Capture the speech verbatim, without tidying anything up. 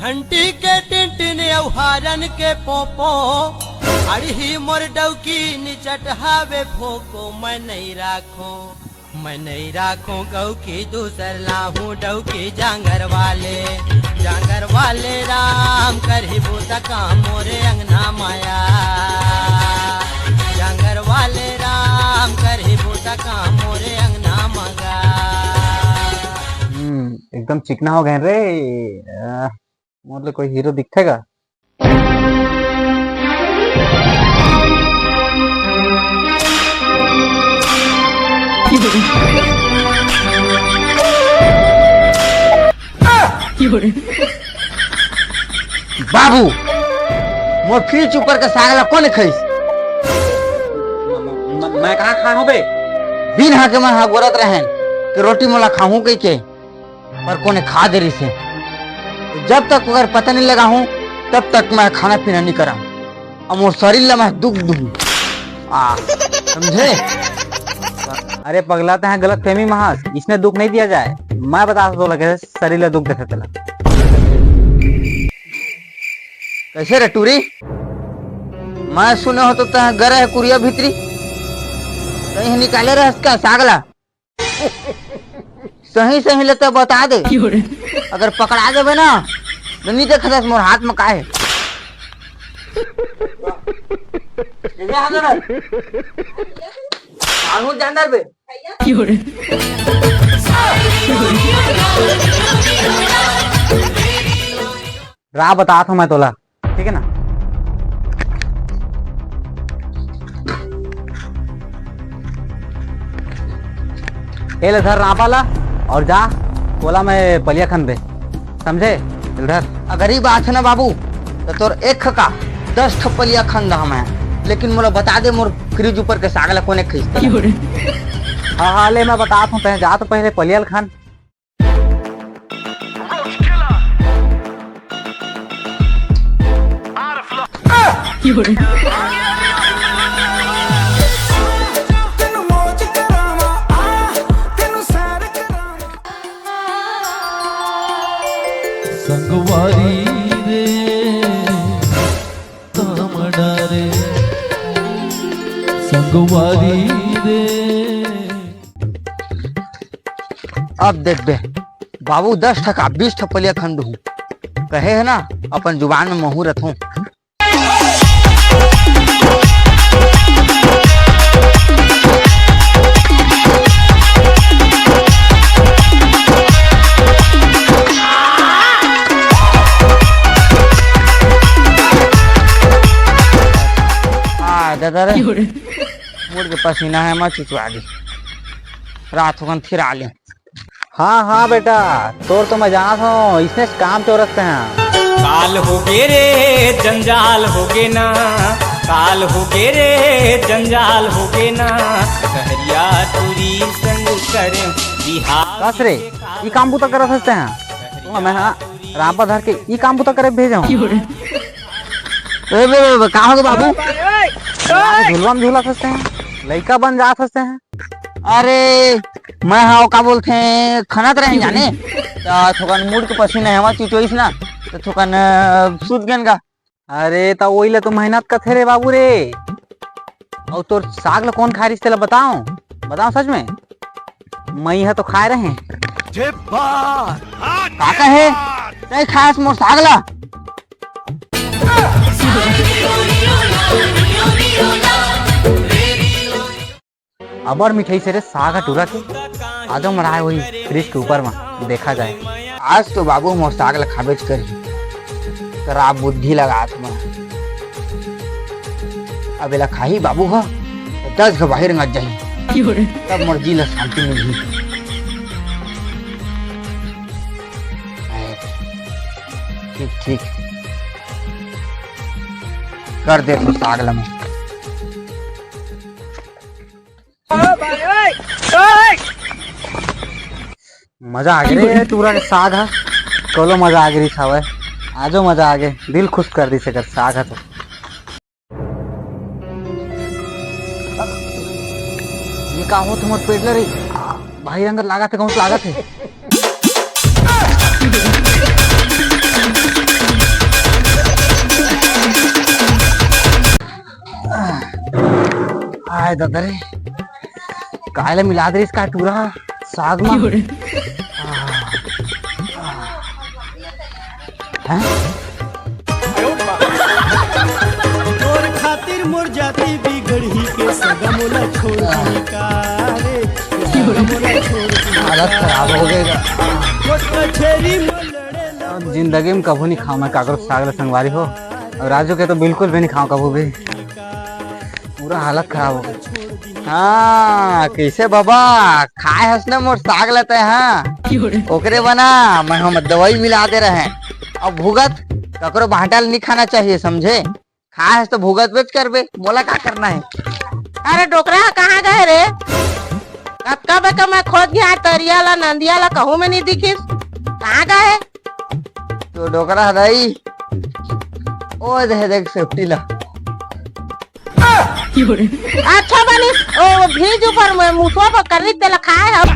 Aunty के Tintin अउ हारन के पोपो, अड़ही मोर डौकी निचट हावे फोको, मैं नइ राखों, मैं नइ राखों गौकी दूसर लाहूं डौकी जांगर वाले, जांगर वाले राम करही बूता काम मोरे अंगना माया, जांगर वाले राम करही बूता काम मोरे अंगना मगा। हम्म, एकदम चिकना हो गए रे। अ, मोर ले कोई हीरो दिखथे का? बाबू, मोर फ्रिज ऊपर के साग ला कोन खाइस? म-, म-, मैं कहाँ खाए हूँ बे? दिन हा के मैं हा गोरत रहेन कि रोटी मोला खाहूँ कहिके। पर कोने खा दे रहिसे। जब तक ओकर पता नहीं लगा हूँ, तब तक मैं खाना पीना नहीं करा। अब मोर शरीर ला मैं दुख दूँ। आ, समझे? अरे पगला, तैं गलत फहमी महस, इसने दुख नहीं दिया जाए। मैं बता तो लगे शरीर ला दुख देथे तेला। कैसे रे टूरी? मैं सुने हो तो तैं गरे है कुरिया भीतरी, कहीं निकाले रहे इसका सागला। सही सही ले तो बता दे। अगर पकड़ा देबे ना, तो नहीं देखत हस मोर हाथ में का है। आलू जानदार बे। राह बतात हूँ मैं तोला, ठीक है ना? ए ले धर रापा ला और जा, कोला में पलिया खन दे, समझे? इधर। अगर ई बात है ना बाबू, तो तोर एक का दस ठो पलिया खन दहा मैं, लेकिन मोला बता दे मोर फ्रिज ऊपर के साग ला कोने खींचता। हाँ हाँ, ले मैं बतात हूँ, तैं जा तो पहले पलिया ला खन। संगवारी रे, तामड़ा रे, संगवारी रे। अब देख बे, बाबू दस ठका, बीस ठक पलिया खंड हूँ। कहे है ना, अपन जुबान में महू रथों। आ, दादा रे। मुड़ के पसीना है, मैं चुचवा दी। रात होगन फिर आ ले। हाँ, हाँ बेटा, तोर तो मैं जानत हूँ, इसने काम चोरस ते हैं। काल हो गे रे, जंजाल हो गे ना, काल हो गे रे, जंजाल हो गे ना, सहरिया टूरी संग करे बिहार। कस रे, ई काम बुता करत हस ते हैं? तो मैं हाँ, रामपा धर के ई काम बुता करे भेजा हूँ। ए बे, बे, बे, का हो गे बाबू? अरे, झुलवा में झूलत हस ते हैं, लइका बन जात हस ते हैं। अरे, मैं हा, का बोलथे, खनत रहे जाने, त थोकन मुड़ के पसीना हवा चुचोइस ना, त थोकन, अ, सूत गेन गा। अरे, त ओइला तो मेहनत कथे रे बाबू रे। अउ तोर साग ल कोन खाए रिस तेला बताओ, बताओ सच में। मई ह तो खाए रहे। का कहे? तैं खास मोर साग ल। अबर मिठाई से रे साग ह टूरा के। आजो मराए वही फ्रिज के ऊपर म देखा जाए। आज तो बाबू मोर साग ल खाबेच करही। खराब बुद्धि लगात म। अब एला खाही बाबू ह, त दस घ बाहिर नच जाही। तब मोर जी ल शांति मिलही। ठीक, ठीक। कर दे तो साग ल मैं। मजा आ गे रे टूरा के साग ह। कलो मजा आ गे रिस हवय। आजो मजा आ गे। दिल खुश कर दिस एकर साग ह तो। ये का होत मोर पेट ल रे? भाई रंगत लागत हे, कहूँ लागत हे। हाय दादा रे, काय ले मिला दे इसका टूरा साग मा? हैं? तोर खातिर मोर जाति बिगड़ही के सगा मोला छोड़ दी का रे, सगा मोला छोड़ दी। हालत खराब हो गई। कोर्ट कचहरी में लड़े ला। अब जिंदगी में कभू नहीं खाऊं मैं काकरो साग ला संगवारी हो, और राजू के तो बिल्कुल भी नहीं खाऊं कभू भी। पूरा हालत खराब हो गई। हाँ, कैसे बाबा, खाए हस ना मोर साग ला तैं, हाँ? ओकरे बना मैं हम दवाई मिला दे रहे। अब भुगत, ककरो भांटा ला नहीं खाना चाहिए, समझे? खाए हस तो भुगत बेच करबे, मोला का करना है? अरे डोकरा, कहाँ गए रे? कतका बेका मैं खोज गया तरिया ला, नंदिया ला, कहूँ में नहीं दिखिस। कहाँ गए? तो डोकरा दाई, ओ दे देख सेफ्टी ला। अच्छा बनी, ओ भीज ऊपर में मुसवा पर करी तेला खाए हम।